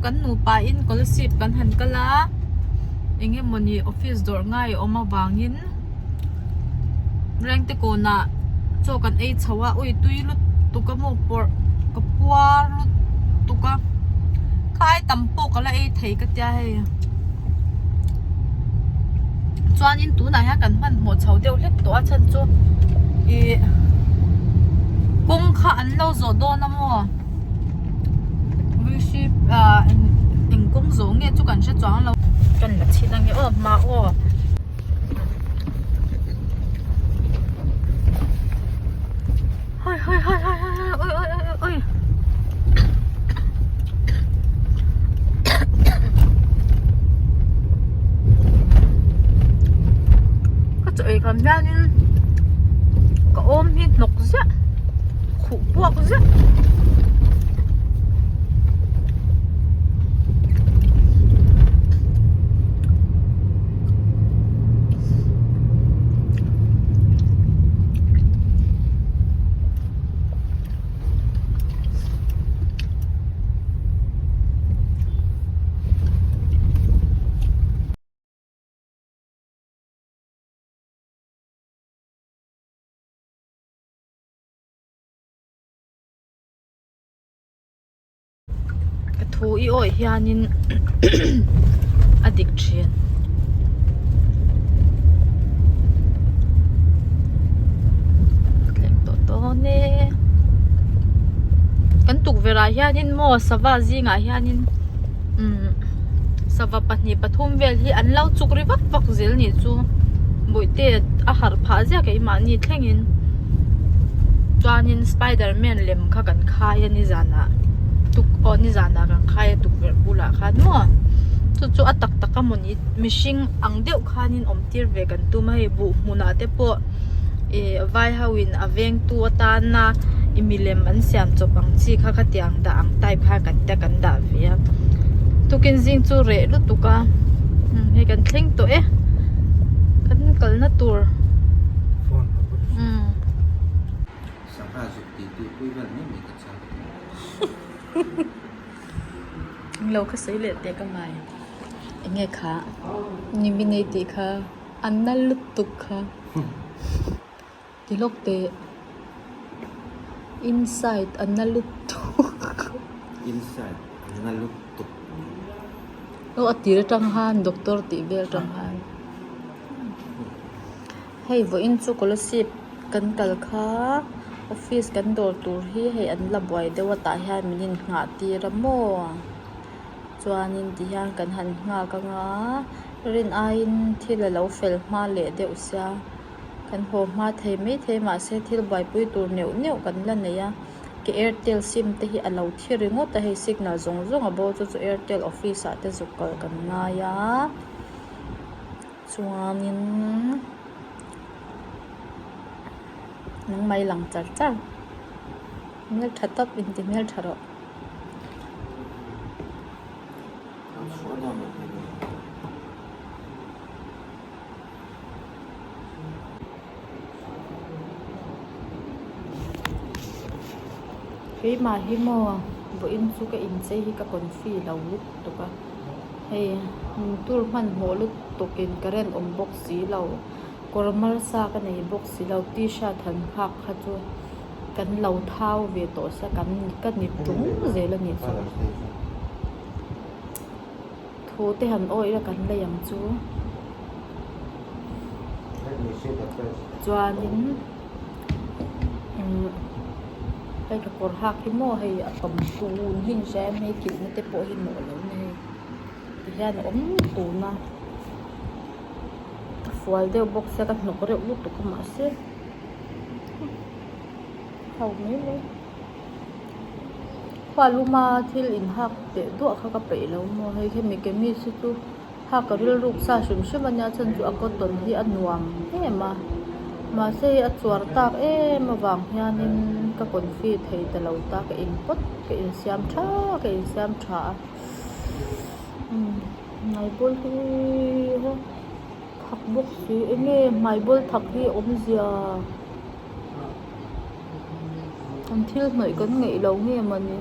kan nupa in Kolasib kan han kal a eng emawni office dawrh ngai a awm avangin Rengte kawnah chaw kan ei chho a ui tui lutuk a maw pawrh ka puar lutuk a khai tam pawh ka la ei thei ka tia hei chuanin tunah hian kan hmanhmawh chho deuh hlek tawh a chhan chu ih kawng kha an lo zawh dawn a maw ah eng kawng zawh nge chu kan hre chuang lo kan la chhin ange aw hma aw. Hoi hoi hoi hoi hoi hoi oi oi oi oi Ka chaw ei kham hianin ka awm hi hnawk ziah khuh puak ziah. Ka thu i awih hianin a dik thin. Thleng tawh dawn e. Kan tukverh ah hianin maw sava zingah hianin umm sava pahnih pathum vel hi an lo chuk ri vak vak zel nih chu bawihte a harh phah ziak keimahni thlengin chuanin spiderman lem kha kan khai a nizanah tuk aw nizanah kan khai a tukverh bulah khan maw chu chu a tak tak a mawni mihring ang deuh khanin awm tir ve kan tum a hei buh hmunah te pawh ih vai ho in a veng tu atana ih milem an siam chawp ang chi kha khatiang dah ang type khan kan te kan dah ve a tukin zing chu reh lutuk a hei kan thleng tawh e kan kalna tur umm. Sangha zuk tih tui pui vel mai mai ka chak. Englo kha sawi leh teh ka ngai. Enge kha niminei tih kha a na lutuk kha ti lawk teh inside a na lutuk. Inside a na lutuk. Aw a tir atang khan doctor tih vel atang khan. Hei vawiin chu Kolasib kan kal kha office kan dawr tur hi hei an la buai deuh a tah hian min innghah tir a maw chuanin tihian kan han nghak anga rin aiin thil a lo fel hma leh deuh sia kan haw hma thei maithei mahse thil buaipui tur neuh neuh kan la nei a ke airtel sim te hi a lo thi ringawt a hei signal zawng zawng a bo chu chu airtel office ah te zuk kal kan ngai a. Chuanin nangmah i lang char char hmeltha tawp inti hmeltha rawh. Keimah hi maw vawiin chu ka inchei hi ka confi lo lutuk a. Hei tur hmanhmawh lutuk in current awm bawk si lo kawr malsa ka nei bawk si lo t-shirt han nghak kha chu kan lo thau ve tawh sia kan ka ni tung zel a nih chu thu te han awih ila kan lei ang chu chuanin. Umm hei ka kawr hak hi maw hei a tawm tun hi ni hria em hei kilhna te pawh hi mawh lo ni hei tihian a awm tun a a fual deuh bawk sia ka hnawk reuh lutuk a mahse ho mai mai khualuma thil inhak teh duah kha ka peih lo maw hei hemi kamis hi chu. Ha ka rilruk sa hrim hrim a nia chhan chu a cotton hi a nuam em a mahse hei a chuar tak em avang hianin ka confi thei ta lo ta ka in pawt ka insiam tha ka insiam tha a umm hmaibawl hi thak bawk si enge hmaibawl thak hi awmzia an thil hnawih kan ngeih lo nge mawni.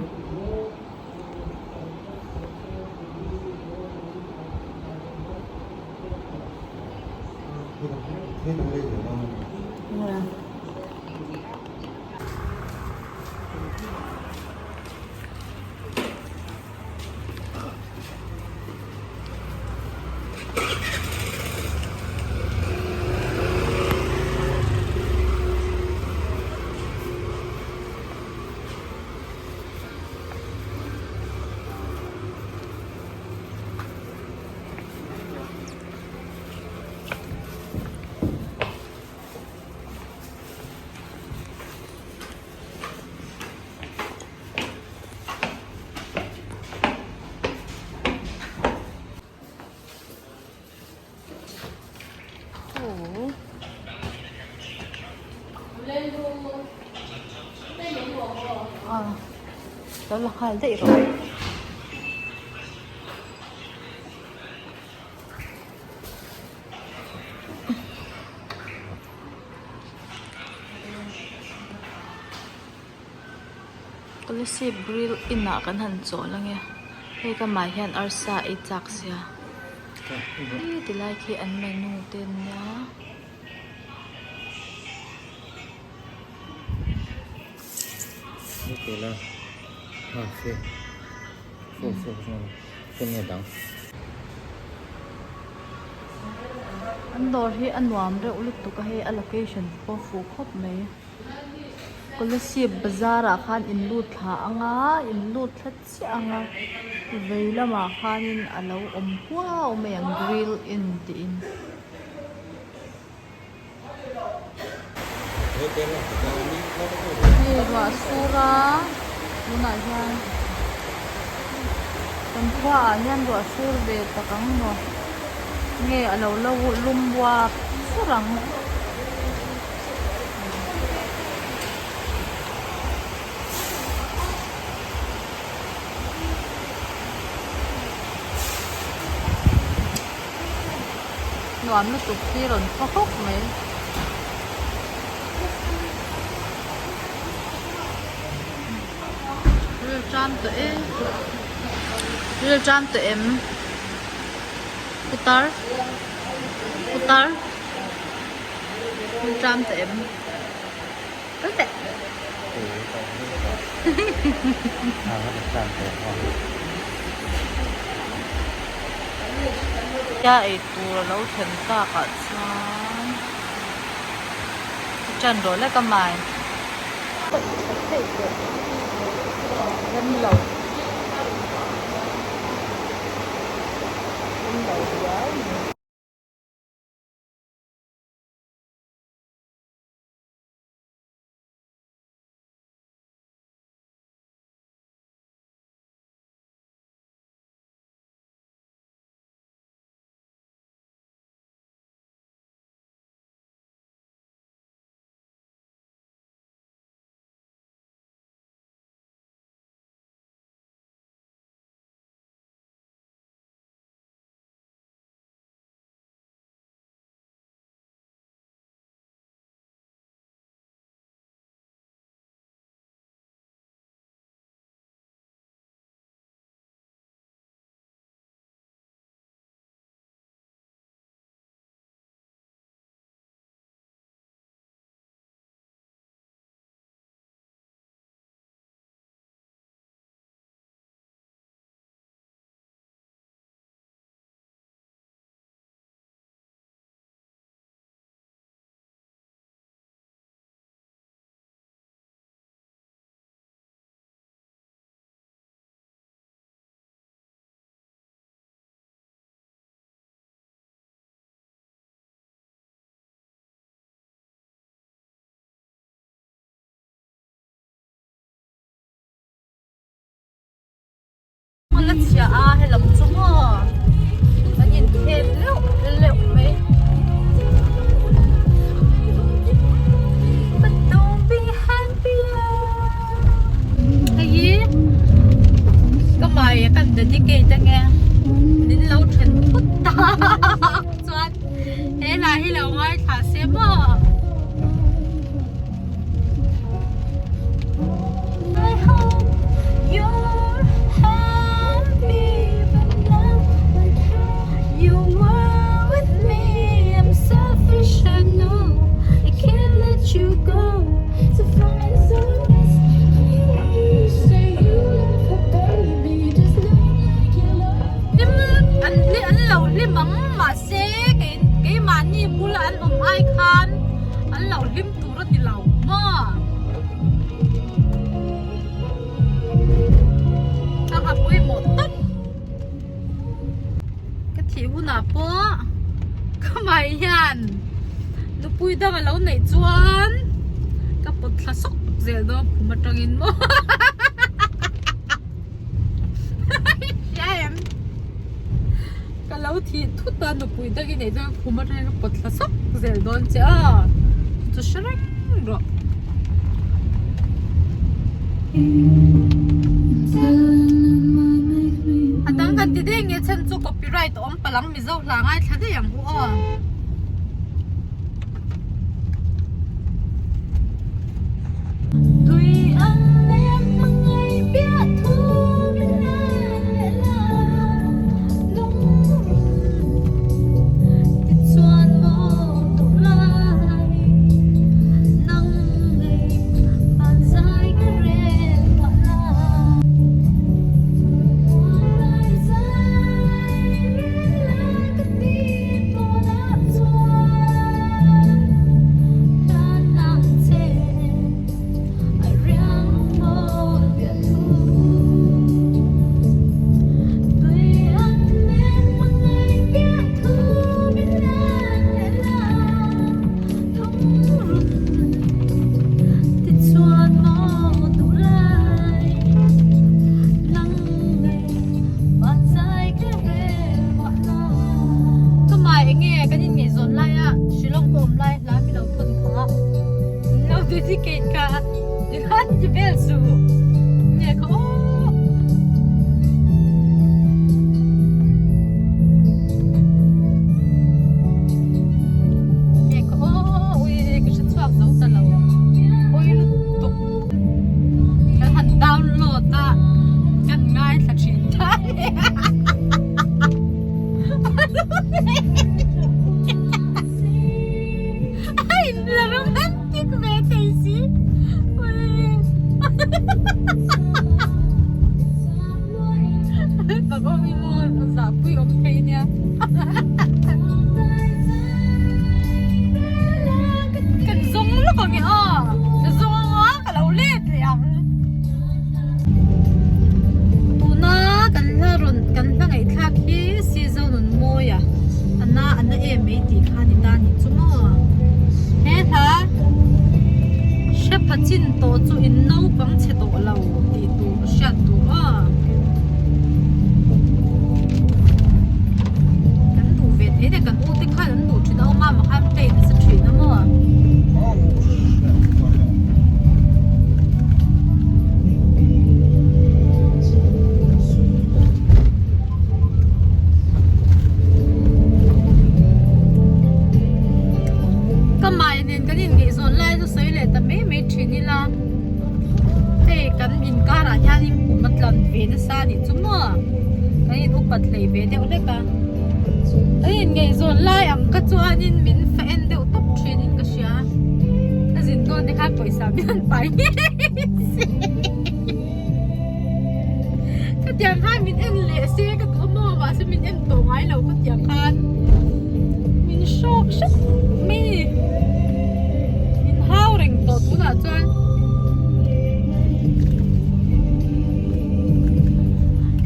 Lo la nghal daih rawh. Kolasib grill inah kan han chawl ange hei ka mah hian arsa ei chak sia hei tilai khi an menu te an nia. An dawr hi a nuam reuh lutuk a hei a location pawh a fuh khawp mai. Kolasib bazar ah khan in lut thla ang a in lut thla chiah ang a vei lamah khanin a lo awm huau mai ang grill inn tiin. Hei ruah sur a tunah hian kan khua ah hian ruah sur ve tak ang maw nge a lo la lum buap sur ang. Nuam lutuk hi rawn thaw hawk mai. Ril ṭam tawh e. Ril ṭam tawh em? Putar. Putar. Ril ṭam tawh em? Kal teh. Tia ei tur a lo thlen tak ah chuan i ṭan rawh lek a mai. Rem lo. Rem lo riau mai. Hmun a chhia a helam chu maw an inthlem leuh leuh mai But don't be happy hei hi ka mai kan dedicate ange min lo then phut ta chuan he hla hi lo ngaithla se maw. I hope you're happy but not like you were with me I'm selfish. thih hunah pawh ka mai hian nupui dang a lo neih chuan ka pawt thla sawk zel dawn khum atangin maw hria em ka lo thih thut a nupui dang i neih chuan khum atangin ka pawt thla sawk zel dawn che a chu hre reng rawh. A dang kan ti daih nge chhan chu copyright a awm palh ang Mizo hla ngaithla daih ang u aw. Tui ang lem hmangaih piah thu min hlan leh la lungrun tichuan maw duh lai nang ngei van zai ka rel mah la Lai zai rel la ka ti tawh lah chuan hlan ang che a riang mawi piah thu Tui ang nen hmangaih piah thu min hlan leh la Lungrun tichuan maw duh lai nang ngei van zai ka rel mah la. Ka mai enge kan inngaihzawn laia Shillong ka awm lai hla mi lo thawn kha min lo dedicate kha tikhan ti vel suh nge kha aw. Nge ka aw ui ka hre chhuak zo ta lo ui lutuk kan han download a kan ngaithla thin ta a in la romantic ve thei si ui Ka awm i maw zahpui awm thei nia. Kan zawng lawk ang e aw. Ka zawng anga ka lo let leh ang. Tuna kan hla rawn kan hla ngaihthlak hi Sizo nun mawi a ana ana em mai tih kha ni ta ni chu maw. He hla hrepha chin tawh chu in naupang chhe tawh lo tih tur hriat tur aw. Kan duh ve thei deuh kan u te khan an duh thin a awm a mah khan play nasa thin a maw. Ka mai nen kan inngaihzawn lai chu sawi leh ta mai mai thin ila. Hei kan inkarah hianin kum a tlan ve nasa a nih chu maw kan in upat hlei ve deuh hlek a kan inngaihzawn lai ang kha chuanin min fa en deuh tawp thinin ka hria ka zin dawn te khan pawisa min han pai ngei si khatiang khan min en leh se ka duh a maw mahse min en tawh ngai lo khatiang khan min hrawk hrep mai a ni min hau reng tawh tunah chuan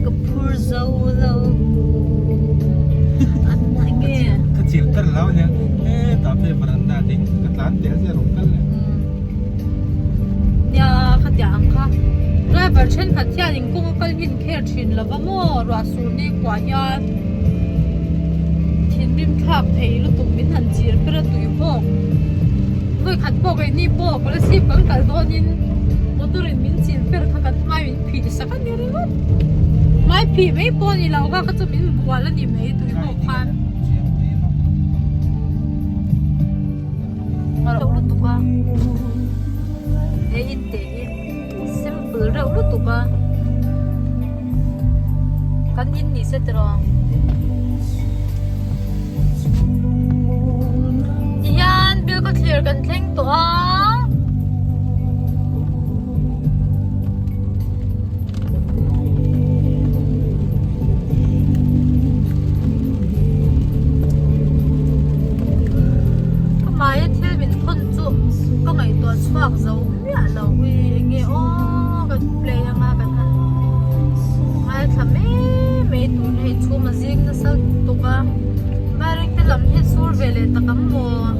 ka phur zo lo an ah nge ka chil ber lo ania hetah phei veranda ding ka tlan tel zia rawn kal leh. Nia khatiang ang kha driver thenkhat hianin kawng a kal hi an kher thin lo va maw ruah sur ni kuah hian thinrim thlak thei lutuk min han chir ber a tui bawk vawi khat pawh keini pawh kolasib kan kal dawnin motor in min chil ber kha kan hmai min phih sak a ni ringawt hmai phih mai pawh a ni lo kha kha chu min bual a ni mai tui bawk khan. Reuh lutuk a he in te hi simple reuh lutuk a kan in ni se tiraw tihian bilkhawthlir kan thleng tawh a. Hmaia thil min thawn chu ka ngaihtuah chhuak zo miah lo ui eng nge aw kan play anga kan han ngaithla mai mai tur hei chhum a zing nasa tuk a. Vairengte lam hi sur ve leh tak ang maw?